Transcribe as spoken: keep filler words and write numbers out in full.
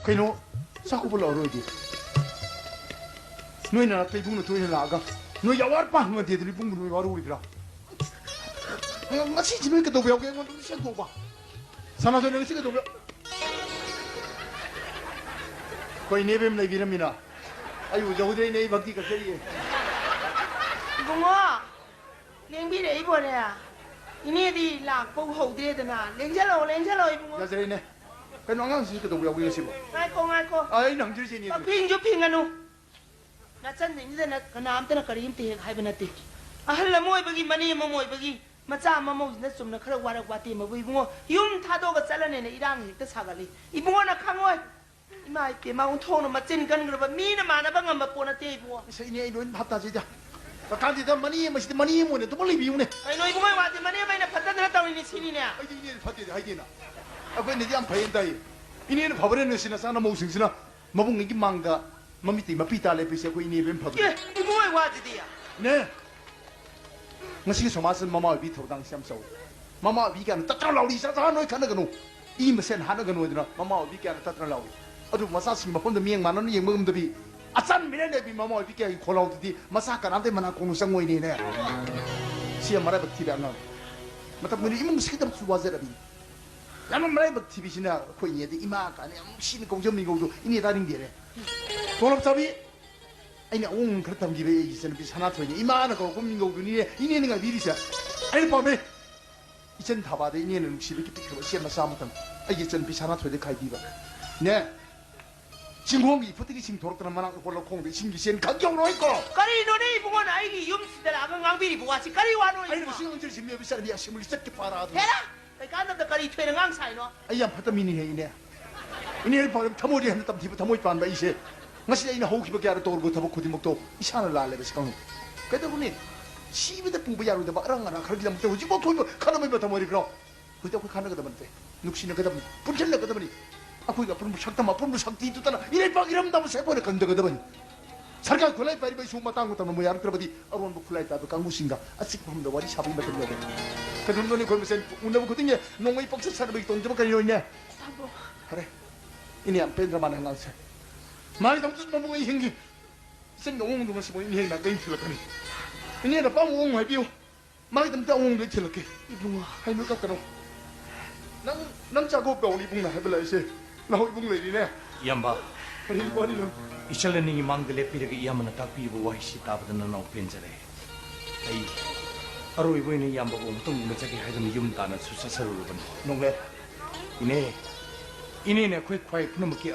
ꯀꯩꯅꯣ, ꯆꯥꯛ ꯀꯧꯕ ꯂꯥꯛꯑꯔꯣꯏꯗꯤ? ꯅꯣꯏ ꯅꯅꯥꯛꯇ ꯏꯕꯨꯡꯅ ꯇꯣꯏꯅ ꯂꯥꯛꯑꯒ ꯅꯣꯏ ꯑꯋꯥꯠ ꯑꯄꯥ ꯍꯪꯉꯗꯦꯗꯅ ꯏꯕꯨꯡꯕꯨ ꯅꯣꯏ ꯋꯥꯔꯧꯔꯤꯕ꯭ꯔꯥ? ꯉ-, ꯉꯁꯤꯁꯤ ꯅꯣꯏ ꯀꯩꯗꯧꯕ ꯌꯥꯎꯒꯦ? ꯑꯩꯉꯣꯟꯗ ꯂꯣꯏ ꯁꯦꯡꯗꯣꯛꯄ꯫ ꯁꯅꯥꯊꯣꯏꯅ ꯉꯁꯤ ꯀꯩꯗꯧꯕ ꯌꯥꯎ-, ꯑꯩꯈꯣꯏ ꯏꯅꯦꯕꯦꯝ ꯂꯩꯕꯤꯔꯝꯃꯤꯅ ꯑꯩ ꯎꯖꯍꯧꯗ꯭ꯔꯦꯅꯦ, ꯑꯩ ꯚꯛꯇꯤ ꯀꯠꯆꯔꯤꯌꯦ꯫ ꯏꯕꯨꯡꯉꯣ, ꯂꯦꯡꯕꯤꯔꯛꯏꯕꯣꯅꯦ? ꯏꯅꯦꯗꯤ ꯂꯥꯛꯄ ꯎꯍꯧꯗ꯭ꯔꯦꯗꯅ꯫ ꯂꯦꯡꯖꯜꯂꯛꯑꯣ, ꯂꯦꯡꯖꯜꯂꯛꯑꯣ, ꯏꯕꯨꯡꯉꯣ꯫ ꯌꯥꯖꯔꯦꯅꯦ꯫ ꯀꯩꯅꯣ, ꯑꯉꯥꯡꯁꯤ ꯀꯩꯗꯧꯕ ꯌꯥꯎꯒꯦ ꯉꯁꯤꯕꯣ? ꯉꯥꯏꯈꯣ, ꯉꯥꯏꯈꯣ꯫ ꯑ, ꯑꯩꯅ ꯍꯪꯖꯔꯤꯁꯦ, ꯏꯅꯦ꯫ ꯐꯤꯡꯁꯨ ꯐꯤꯡꯒꯅꯨ꯫ ꯅꯆꯟꯁꯤꯡꯁꯤꯗꯅ ꯀꯅꯥꯝꯇꯅ ꯀꯔꯤꯝꯇ ꯍꯦꯛ ꯍꯥꯏꯕ ꯅꯠꯇꯦ꯫ ꯑꯍꯜ ꯑꯃ ꯑꯣꯏꯕꯒꯤ, ꯃꯅꯦꯝ ꯑꯃ ꯑꯣꯏꯕꯒꯤ, ꯃꯆꯥ ꯃꯃꯧꯁꯤꯅ ꯆꯨꯝꯅ ꯈꯔ ꯋꯥꯔꯛ ꯋꯥꯇꯦꯝꯕꯕꯨ, ꯏꯕꯨꯡꯉꯣ, ꯌꯨꯝ ꯊꯥꯗꯣꯛꯑꯒ ꯆꯠꯂꯅꯦꯅ ꯏꯔꯥꯡ ꯍꯦꯛꯇ ꯁꯥꯒꯠꯂꯤ꯫ ꯏꯕꯨꯡꯉꯣꯅ ꯈꯪꯉꯣꯏ꯫ ꯏꯃꯥ ꯏꯄꯦꯝꯃ, ꯑꯣꯟꯊꯣꯛꯅ ꯃꯆꯤꯟ ꯀꯟꯈ꯭ꯔꯕ ꯃꯤꯅ ꯃꯥꯟꯅꯕ ꯉꯝꯕ ꯄꯣꯠ ꯅꯠꯇꯦ, ꯏꯕꯨꯡꯉꯣ꯫ ꯑꯁ, ꯏꯅꯦ, ꯑꯩ ꯂꯣꯏ ꯚꯥꯞ ꯇꯥꯖꯩꯗ꯫ ꯀꯀꯥꯟꯁꯤꯗ ꯃꯅꯦꯝ ꯑꯃꯁꯤꯗꯤ ꯃꯅꯦꯝ ꯑꯣꯏꯅ ꯑꯗꯨꯃꯛ ꯂꯩꯕꯤꯌꯨꯅꯦ꯫ ꯀꯩꯅꯣ, ꯏꯕꯨꯡꯉꯣ, ꯋꯥꯗꯤ ꯃꯅꯦꯝ ꯑꯩꯅ ꯐꯠꯇꯗꯅ ꯇꯧꯔꯤꯅꯤ ꯁꯤꯅꯤꯅꯦ꯫ ꯑꯩꯗꯤ ꯏꯅꯦꯗꯤ ꯐꯠꯇꯦꯗꯤ ꯍꯥꯏꯗꯦꯅ꯫ ꯑꯩꯈꯣꯏꯅꯗꯤ ꯌꯥꯝ ꯐꯩꯌꯦꯅ ꯇꯥꯏꯌꯦ꯫ ꯏꯅꯦꯅ ꯐꯕꯅꯦ, ꯅꯣꯏ ꯁꯤ ꯅꯆꯥ ꯅꯃꯧꯁꯤꯡꯁꯤꯅ ꯃꯕꯨꯡꯉꯩꯒꯤ ꯃꯥꯡꯗ ꯃꯃꯤꯠꯇꯩ ꯃꯄꯤ ꯇꯥ ꯂꯦꯞꯄꯤꯁꯦ ꯑꯩꯈꯣꯏ ꯏꯅꯦ ꯏꯕꯦꯝ ꯐꯕꯅꯦ꯫ ꯑꯦ, ꯏꯕꯨꯡꯉꯣ, ꯋꯥꯁꯤꯗꯤ꯫ ꯏꯅꯦ, ꯉꯁꯤꯒꯤ ꯁꯃꯥꯖꯁꯤꯗ ꯃꯃꯥ ꯑꯣꯏꯕꯤ ꯊꯧꯗꯥꯡꯁꯤ ꯌꯥꯝ ꯆꯥꯎꯏ꯫ ꯃꯃꯥ ꯑꯣꯏꯕꯤ ꯀꯌꯥꯅ ꯇꯠꯇꯅ ꯂꯥꯎꯔꯤ, ꯏꯆꯥ ꯆꯥ ꯅꯣꯏ ꯈꯠꯅꯒꯅꯨ, ꯏ ꯃꯁꯦꯟ ꯍꯥꯠꯅꯒꯅꯨ ꯍꯥꯏꯗꯅ ꯃꯃꯥ ꯑꯣꯏꯕꯤ ꯀꯌꯥꯅ ꯇꯠꯇꯅ ꯂꯥꯎꯔꯤ꯫ ꯑꯗꯨꯕꯨ ꯃꯆꯥꯁꯤꯡ ꯃꯐꯝꯗ ꯃꯤꯠꯌꯦꯡ ꯃꯥꯟꯅꯅ ꯌꯦꯡꯕ ꯉꯝꯗꯕꯤ, ꯑꯆꯥꯟ ꯃꯤꯔꯦꯟ ꯂꯩꯕꯤ ꯃꯃꯥ ꯑꯣꯏꯕꯤ ꯀꯌꯥꯒꯤ ꯈꯣꯜꯂꯥꯎꯗꯨꯗꯤ ꯃꯆꯥ ꯀꯅꯥꯝꯇ ꯃꯅꯥ ꯈꯣꯡꯅ ꯆꯪꯉꯣꯏꯅꯦꯅꯦ꯫ ꯁꯤ ꯌꯥꯝ ꯃꯔꯥꯏꯕꯛ ꯊꯤꯕ ꯑꯉꯥꯡ꯫ ꯃꯇꯝ ꯈꯨꯗꯤꯡ ꯏꯃꯨꯡ ꯁꯤꯗꯕꯁꯨ ꯋꯥꯖꯔꯕꯤ꯫ ꯌꯥꯝꯅ ꯃꯔꯥꯏꯕꯛ ꯊꯤꯕꯤꯁꯤꯅ ꯑꯩꯈꯣꯏ ꯏꯅꯦꯗꯤ ꯏꯃꯥ ꯀꯥꯏꯅ ꯌꯥꯝ ꯅꯨꯡꯁꯤꯅ ꯀꯧꯖꯕ ꯃꯤꯡꯒꯧꯗꯣ ꯏꯅꯦ ꯇꯥꯅꯤꯡꯗꯦꯅꯦ꯫ ꯇꯣꯂꯣꯞ ꯆꯥꯕꯤ, ꯑꯩꯅ ꯑꯋꯣꯡ ꯈꯔ ꯇꯝꯈꯤꯕ ꯑꯩꯒꯤ ꯏꯆꯟꯅꯨꯄꯤ ꯁꯅꯥꯊꯣꯏꯅꯦ꯫ ꯏꯃꯥꯅ ꯀꯧꯔꯛꯄ ꯃꯤꯡꯒꯧꯗꯨꯅꯤꯅꯦ ꯏꯅꯦꯅ ꯉꯥꯏꯕꯤꯔꯤꯁꯦ꯫ ꯑꯩꯅ ꯄꯥꯝꯃꯦ꯫ ꯏꯆꯟ ꯊꯥꯕꯥꯗ ꯏꯅꯦꯅ ꯅꯨꯡꯁꯤꯕꯒꯤ ꯄꯤꯛꯈ꯭ꯔꯕ ꯏꯆꯦ ꯃꯆꯥ ꯑꯃꯇꯪ ꯑꯩꯒꯤ ꯏꯆꯟꯅꯨꯄꯤ ꯁꯅꯥꯊꯣꯏꯗ ꯈꯥꯏꯕꯤꯕ꯫ ꯅꯦ, ꯆꯤꯡꯈꯣꯡꯒꯤ ꯏꯐꯨꯠꯇꯒꯤ ꯏꯁꯤꯡ ꯊꯣꯔꯛꯇꯅ ꯃꯅꯥꯛ ꯅꯛꯄ ꯂꯧꯈꯣꯡꯗ ꯏꯁꯤꯡꯒꯤ ꯆꯦꯟ ꯈꯛ ꯌꯧꯔꯣꯏꯀꯣ꯫ ꯀꯔꯤꯅꯣꯅꯦ ꯏꯕꯨꯡꯉꯣꯅ ꯑꯩꯒꯤ ꯌꯨꯝꯁꯤꯗ ꯂꯥꯛꯑꯒ ꯉꯥꯡꯕꯤꯔꯤꯕ ꯋꯥꯁꯤ? ꯀꯔꯤ ꯋꯥꯅꯣ ꯑꯩꯅ ꯏꯕꯨꯡꯉꯣ? ꯉꯁꯤ ꯉꯥꯡꯖꯔꯤꯁꯤ ꯃꯤꯑꯣꯏꯕ ꯆꯠꯅꯕꯤ ꯑꯁꯦꯡꯕꯒꯤ ꯆꯠꯀꯦ ꯐꯥꯔꯛꯑꯗꯨꯅ꯫ ꯍꯦꯔꯥ! ꯀꯩꯀꯥꯟꯗꯕꯗ ꯀꯔꯤ ꯊꯣꯏꯅ ꯉꯥꯡ ꯁꯥꯏꯅꯣ? ꯑꯩ ꯌꯥꯝ ꯐꯠꯇ ꯃꯤꯅꯤꯍꯦ, ꯏꯅꯦ꯫ ꯏꯅꯦ, ꯑꯩ ꯄꯥꯝꯃꯦ, ꯊꯃꯣꯏꯗꯤ ꯍꯟꯗ ꯇꯝꯊꯤꯕ ꯊꯃꯣꯏ ꯄꯥꯟꯕ ꯑꯩꯁꯦ꯫ ꯉꯁꯤ ꯑꯩꯅ ꯍꯧꯈꯤꯕ ꯀꯌꯥꯗ ꯇꯧꯔꯨꯕ ꯊꯕꯛ ꯈꯨꯗꯤꯡꯃꯛꯇꯣ ꯏꯁꯥꯅ ꯂꯥꯜꯂꯦꯕ ꯁꯤ ꯈꯪꯉꯨ꯫ ꯀꯩꯗꯧꯔꯨꯅꯤ? ꯁꯤꯕꯗ ꯄꯨꯕ ꯌꯥꯔꯣꯏꯗꯕ ꯑꯔꯥꯡ ꯑꯔꯥꯛ ꯈꯔꯒꯤꯗꯃꯛꯇ ꯍꯧꯖꯤꯛꯐꯥꯎ ꯊꯣꯏꯕ ꯈꯠꯅꯕꯒꯤ ꯃꯇꯝ ꯑꯣꯏꯔꯤꯕ꯭ꯔꯣ? ꯍꯧꯖꯤꯛ ꯑꯩꯈꯣꯏ ꯈꯠꯅꯒꯗꯕ ꯅꯠꯇꯦ꯫ ꯅꯨꯡꯁꯤꯅꯒꯗꯕꯅꯤ, ꯄꯨꯟꯁꯤꯟꯅꯒꯗꯕꯅꯤ꯫ ꯑꯩꯈꯣꯏꯒꯤ ꯑꯄꯨꯟꯕ ꯁꯛꯇꯝ, ꯑꯄꯨꯟꯕ ꯁꯛꯇꯤꯗꯨꯇꯅ ꯏꯔꯩꯄꯥꯛ ꯏꯔꯝꯗꯝ ꯑꯁꯤ ꯑꯩꯈꯣꯏꯅ ꯀꯟꯖꯒꯗꯕꯅꯤ꯫ ꯁꯔꯀꯥꯔ ꯈꯨꯠꯂꯥꯏ ꯄꯥꯏꯔꯤꯕ ꯏꯁꯨ ꯃꯇꯥꯡ ꯃꯇꯝꯅ ꯃꯣꯏ ꯌꯥꯔꯛꯇ꯭ꯔꯕꯗꯤ ꯑꯔꯣꯟꯕ ꯈꯨꯠꯂꯥꯏ ꯄꯥꯏꯕ ꯀꯥꯡꯕꯨꯁꯤꯡꯒ ꯑꯆꯤꯛꯄ ꯃꯐꯝꯗ ꯋꯥꯔꯤ ꯁꯥꯕꯒꯤ ꯃꯇꯝ ꯌꯧꯔꯦ꯫ ꯀꯩꯗꯧꯅꯗꯣꯏꯅꯣ ꯑꯩꯈꯣꯏ ꯃꯁꯦꯟ ꯎꯅꯕ ꯈꯨꯗꯤꯡꯒꯤ ꯅꯣꯡꯃꯩ ꯄꯪꯆꯠ ꯆꯠꯅꯕꯒꯤ ꯇꯣꯡꯖꯕ ꯀꯔꯤꯅꯣꯅꯦ? ꯇꯥꯃꯣ꯫ ꯐꯔꯦ꯫ ꯏꯅꯦ, ꯌꯥꯝ ꯄꯦꯟꯗ꯭ꯔ ꯃꯥꯜꯂꯦ ꯑꯉꯥꯡꯁꯦ꯫ ꯃꯥꯒꯤꯗꯃꯛꯇ ꯃꯕꯨꯡ ꯑꯩ ꯍꯤꯡꯒꯦ꯫ ꯏꯆꯟꯒꯤ ꯑꯑꯣꯟꯕꯗꯨ ꯉꯁꯤꯐꯥꯎ ꯏꯅꯦ ꯅꯥꯀꯩ ꯊꯤꯜꯂꯛꯀꯅꯤ꯫ ꯏꯅꯦꯅ ꯑꯄꯥꯝꯕ ꯑꯑꯣꯟꯕ ꯍꯥꯏꯕꯤꯌꯨ꯫ ꯃꯥꯒꯤꯗꯃꯛꯇ ꯑꯑꯣꯟꯕꯗꯨ ꯑꯩ ꯊꯤꯜꯂꯛꯀꯦ꯫ ꯏꯕꯨꯡꯉꯣ꯫ ꯍꯩ, ꯅꯣꯏ ꯀꯞꯀꯅꯣ꯫ ꯅꯪ, ꯅꯪ ꯆꯥꯛ ꯀꯧꯅꯤ ꯏꯕꯨꯡꯅ ꯍꯥꯏꯕ ꯂꯥꯛꯏꯁꯦ꯫ ꯅꯍꯣꯏ ꯏꯕꯨꯡ ꯂꯩꯔꯤꯅꯦ꯫ ꯏꯌꯥꯝꯕ꯫ ꯀꯔꯤ ꯋꯥꯔꯤꯅꯣ? ꯏꯆꯜ ꯑꯅꯤꯒꯤ ꯃꯥꯡꯗ ꯂꯦꯞꯄꯤꯔꯒ ꯏꯌꯥꯝꯕꯅ ꯇꯥꯛꯄꯤꯔꯤꯕ ꯋꯥꯍꯩꯁꯤ ꯇꯥꯕꯗ ꯅꯅꯥꯎ ꯄꯦꯟꯖꯔꯦ꯫ ꯑꯩ ꯑꯔꯣꯏꯕ ꯑꯣꯏꯅ ꯏꯌꯥꯝꯕꯕꯨ ꯑꯃꯨꯛꯇꯪ ꯎꯅꯖꯒꯦ ꯍꯥꯏꯗꯨꯅ ꯌꯨꯝ ꯇꯥꯟꯅ ꯁꯨꯆꯠꯆꯔꯨꯔꯕꯅꯤ꯫ ꯅꯣꯡꯂꯦ꯫ ꯏꯅꯦ, ꯏꯅꯦꯅ ꯑꯩꯈꯣꯏ ꯈ꯭ꯋꯥꯏ ꯄꯨꯝꯅꯃꯛꯀꯤ